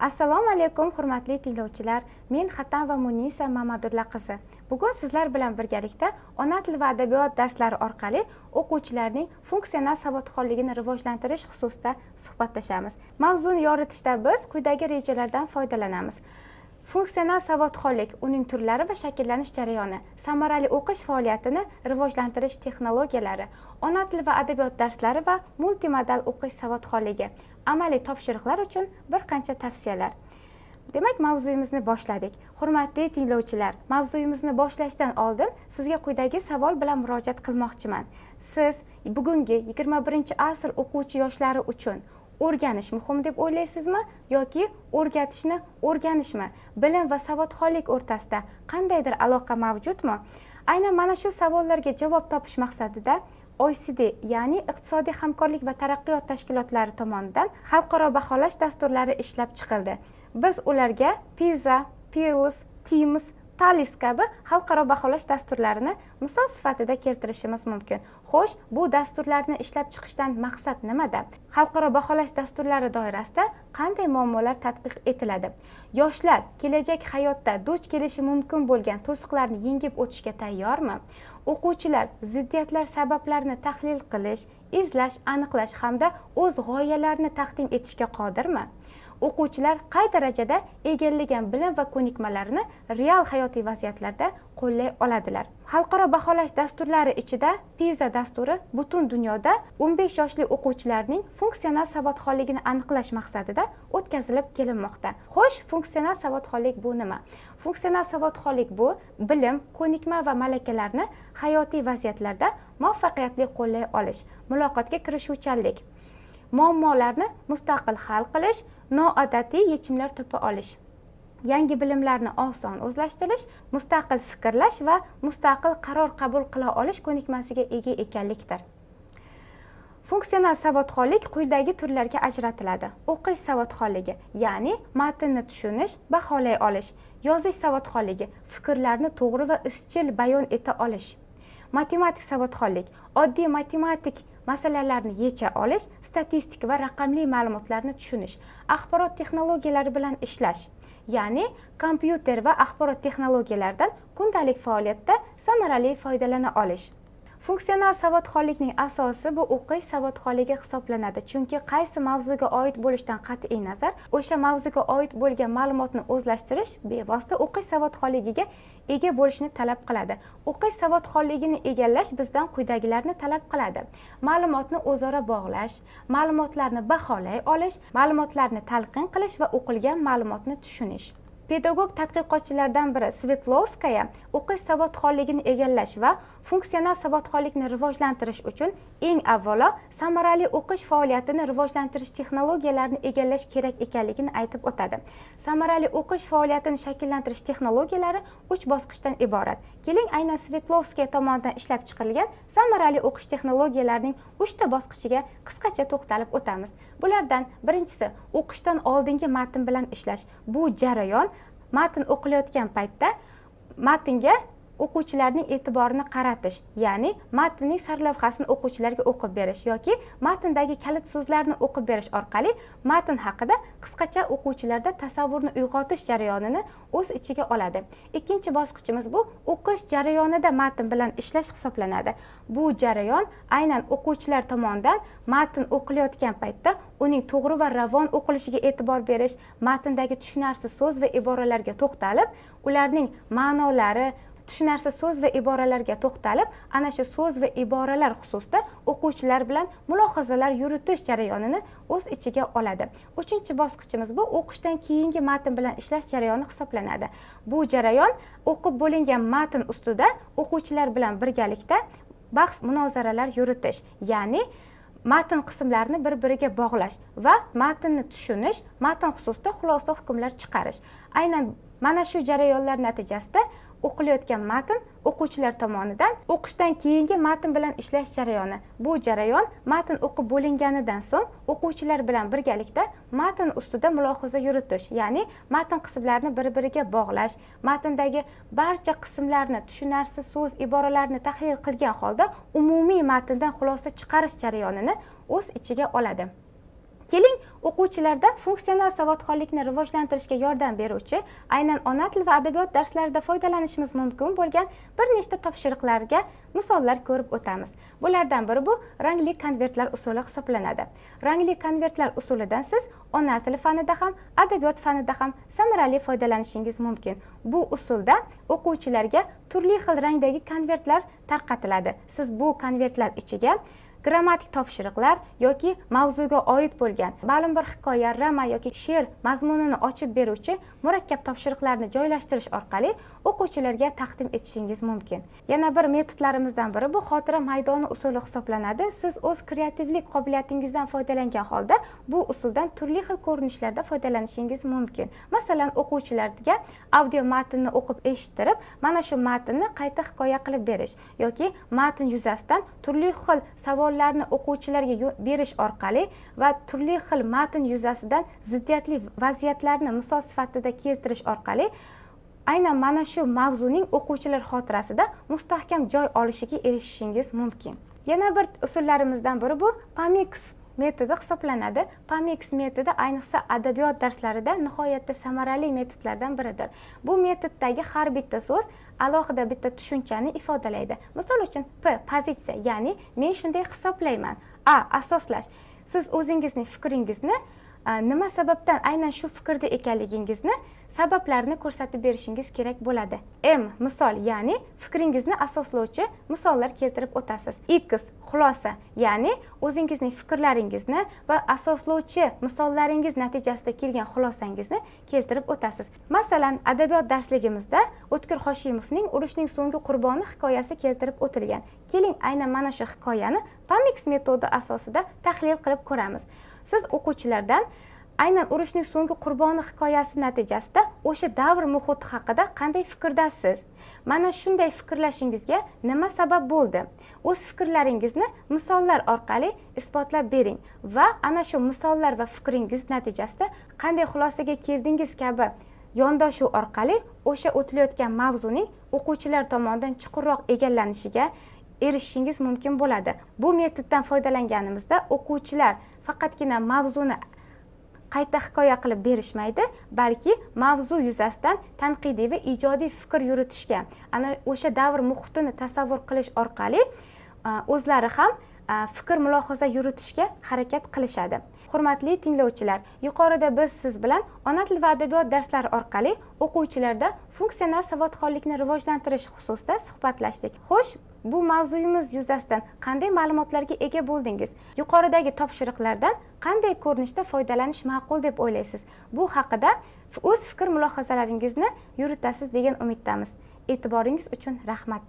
Assalomu alaykum, hurmatli tinglovchilar. Men Xatamova Munisa Mamadulla qizi. Bugun sizlar bilan birgalikda ona tili va adabiyot darslari orqali o'quvchilarning funksional savodxonligini rivojlantirish xususida suhbatlashamiz. Mavzuni yoritishda biz quyidagi rejalardan foydalanamiz: funksional savodxonlik, uning turlari va shakllanish jarayoni, samarali o'qish faoliyatini rivojlantirish texnologiyalari, ona tili va adabiyot darslari va multimodal o'qish savodxonligi, amaliy topshiriqlar uchun bir qancha tavsiyalar. Demak, mavzuyimizni boshladik. Hurmatli tinglovchilar, mavzuyimizni boshlashdan oldin sizga quyidagi savol bilan murojaat qilmoqchiman. Siz bugungi 21-asr o'quvchi yoshlari uchun o'rganish muhim deb o'ylaysizmi yoki o'rgatishni o'rganishmi? Bilim va savodxonlik o'rtasida qandaydir aloqa mavjudmi? Aynan mana shu savollarga javob topish maqsadida OECD, ya'ni Iqtisodiy hamkorlik va taraqqiyot tashkilotlari tomonidan xalqaro baholash dasturlari ishlab chiqildi. Biz ularga PISA, PIRLS, TIMSS, TALIS kabi xalqaro baholash dasturlarini misol sifatida keltirishimiz mumkin. Xo'sh, bu dasturlarni ishlab chiqishdan maqsad nimada? Xalqaro baholash dasturlari doirasida qanday muammolar tadqiq etiladi? Yoshlar kelajak hayotda duch kelishi mumkin bo'lgan to'siqlarni yengib o'tishga tayyormi? O'quvchilar ziddiyatlar sabablarini tahlil qilish, izlash, aniqlash hamda o'z g'oyalarini taqdim etishga qodirmi? O'quvchilar qay darajada egallagan bilim va ko'nikmalarini real hayotiy vaziyatlarda qo'llay oladilar? Xalqaro baholash dasturlari ichida PISA dasturi butun dunyoda 15 yoshli o'quvchilarning funksional savodxonligini aniqlash maqsadida o'tkazilib kelinmoqda. Xo'sh, funksional savodxonlik bu nima? Funksional savodxonlik bu bilim, ko'nikma va malakalarni hayotiy vaziyatlarda muvaffaqiyatli qo'llay olish, muloqotga kirishuvchanlik, muammolarni mustaqil hal qilish, noodatiy yechimlar topa olish, yangi bilimlarni oson o'zlashtirish, mustaqil fikrlash va mustaqil qaror qabul qila olish ko'nikmasiga ega ekanlikdir. Funksional savodxonlik quyidagi turlarga ajratiladi: o'qish savodxonligi, ya'ni matnni tushunish, baholay olish; yozish savodxonligi, fikrlarni to'g'ri va izchil bayon eta olish; matematik savodxonlik, oddiy matematik masalalarni yecha olish, statistik va raqamli ma'lumotlarni tushunish, axborot texnologiyalari bilan ishlash, ya'ni kompyuter va axborot texnologiyalaridan kundalik faoliyatda samarali foydalana olish. Funksional savodxonlikning asosi bu o'qish savodxonligi hisoblanadi, chunki qaysi mavzuga oid bo'lishidan qat'iy nazar, o'sha mavzuga oid bo'lgan ma'lumotni o'zlashtirish bevosita o'qish savodxonligiga ega bo'lishni talab qiladi. O'qish savodxonligini egallash bizdan quyidagilarni talab qiladi: ma'lumotni o'zaro bog'lash, ma'lumotlarni baholay olish, ma'lumotlarni talqin qilish va o'qilgan ma'lumotni tushunish. Pedagog tadqiqotchilardan biri Svetlovskaya o'qish savodxonligini egallash va funksional savodxonlikni rivojlantirish uchun eng avvalo samarali o'qish faoliyatini rivojlantirish texnologiyalarini egallash kerak ekanligini aytib o'tadi. Samarali o'qish faoliyatini shakllantirish texnologiyalari uch bosqichdan iborat. Keling, aynan Svetlovskaya tomonidan ishlab chiqarilgan samarali o'qish texnologiyalarining uchta bosqichiga qisqacha to'xtalib o'tamiz. Bulardan birinchisi o'qishdan oldingi matn bilan ishlash. Bu jarayon matn o'qilayotgan paytda matnga o'quvchilarning e'tiborini qaratish, ya'ni matnning sarlavhasini o'quvchilarga o'qib berish yoki matndagi kalit so'zlarni o'qib berish orqali matn haqida qisqacha o'quvchilarda tasavvurni uyg'otish jarayonini o'z ichiga oladi. Ikkinchi bosqichimiz bu o'qish jarayonida matn bilan ishlash hisoblanadi. Bu jarayon aynan o'quvchilar tomonidan matn o'qilayotgan paytda uning to'g'ri va ravon o'qilishiga e'tibor berish, matndagi tushunarsiz so'z va iboralarga to'xtalib, ularning ma'nolari, tushunarsiz so'z va iboralarga to'xtalib, ana shu so'z va iboralar xususida o'quvchilar bilan mulohazalar yuritish jarayonini o'z ichiga oladi. Uchinchi bosqichimiz bu o'qishdan keyingi matn bilan ishlash jarayoni hisoblanadi. Bu jarayon o'qib bo'lingan matn ustida o'quvchilar bilan birgalikda bahs munozaralar yuritish, ya'ni matn qismlarini bir biriga bog'lash va matnni tushunish, matn xususida xulosa hukmlar chiqarish. Aynan mana shu jarayonlar natijasida o'qilayotgan matn o'quvchilar tomonidan. O'qishdan keyingi matn bilan ishlash jarayoni. Bu jarayon matn o'qib bo'linganidan so'ng o'quvchilar bilan birgalikda matn ustida mulohaza yuritish, ya'ni matn qismlarini bir biriga bog'lash, matndagi barcha qismlarni, tushunarsiz so'z iboralarni tahlil qilgan holda umumiy matndan xulosa chiqarish jarayonini o'z ichiga oladi. Keling, o'quvchilarda funksional savodxonlikni rivojlantirishga yordam beruvchi, aynan ona tili va adabiyot darslarida foydalanishimiz mumkin bo'lgan bir nechta topshiriqlarga misollar ko'rib o'tamiz. Bulardan biri bu rangli konvertlar usuli hisoblanadi. Rangli konvertlar usulidan siz ona tili fanida ham, adabiyot fanida ham samarali foydalanishingiz mumkin. Bu usulda o'quvchilarga turli xil rangdagi konvertlar tarqatiladi. Siz bu konvertlar ichiga grammatik topshiriqlar yoki mavzuga oid bo'lgan ma'lum bir hikoya, roman yoki she'r mazmunini ochib beruvchi murakkab topshiriqlarni joylashtirish orqali o'quvchilarga taqdim etishingiz mumkin. Yana bir metodlarimizdan biri bu xotira maydoni usuli hisoblanadi. Siz o'z kreativlik qobiliyatingizdan foydalangan holda bu usuldan turli xil ko'rinishlarda foydalanishingiz mumkin. Masalan, o'quvchilarga audio matnni o'qib eshittirib, mana shu matnni qayta hikoya qilib berish yoki matn yuzasidan turli xil savollarni o'quvchilarga berish orqali va turli xil matn yuzasidan ziddiyatli vaziyatlarni misol sifatida keltirish orqali aynan mana shu mavzuning o'quvchilar xotirasida mustahkam joy olishiga erishishingiz mumkin. Yana bir usullarimizdan biri bu PAMIX metodi hisoblanadi. PAMIX metodi ayniqsa adabiyot darslarida nihoyatda samarali metodlardan biridir. Bu metoddagi har bitta so'z alohida bitta tushunchani ifodalaydi. Misol uchun, P pozitsiya, ya'ni men shunday hisoblayman. A asoslash. Siz o'zingizning fikringizni, nima sababdan aynan shu fikrda ekanligingizni sabablarini ko'rsatib berishingiz kerak bo'ladi. M misol, ya'ni fikringizni asoslovchi misollar keltirib o'tasiz. X xulosa, ya'ni o'zingizning fikrlaringizni va asoslovchi misollaringiz natijasida kelgan xulosangizni keltirib o'tasiz. Masalan, adabiyot darsligimizda O'tkir Hoshimovning Urushning so'nggi qurboni hikoyasi keltirib o'tilgan. Keling, aynan mana shu hikoyani PAMIX metodi asosida tahlil qilib ko'ramiz. Siz o'quvchilardan aynan Urushning so'nggi qurboni hikoyasi natijasida o'sha davr muhiti haqida qanday fikrdasiz? Mana shunday fikrlashingizga nima sabab bo'ldi? O'z fikrlaringizni misollar orqali isbotlab bering va ana shu misollar va fikringiz natijasida qanday xulosaga keldingiz kabi yondashuv orqali o'sha o'tilayotgan mavzuning o'quvchilar tomonidan chuqurroq egallanishiga erishishingiz mumkin bo'ladi. Bu metoddan foydalanganimizda o'quvchilar faqatgina mavzuni qayta hikoya qilib berishmaydi, balki mavzu yuzasidan tanqidiy va ijodiy fikr yuritishga, ana o'sha davr muhitini tasavvur qilish orqali o'zlari ham fikr mulohaza yuritishga harakat qilishadi. Hurmatli tinglovchilar, yuqorida biz siz bilan ona tili va adabiyot darslari orqali o'quvchilarda funksional savodxonlikni rivojlantirish xususida suhbatlashdik. Xo'sh, bu mavzuyimiz yuzasidan qanday ma'lumotlarga ega bo'ldingiz? Yuqoridagi topshiriqlardan qanday ko'rinishda foydalanish ma'qul deb o'ylaysiz? Bu haqida o'z fikr mulohazalaringizni yuritasiz degan umiddamiz. E'tiboringiz uchun rahmat.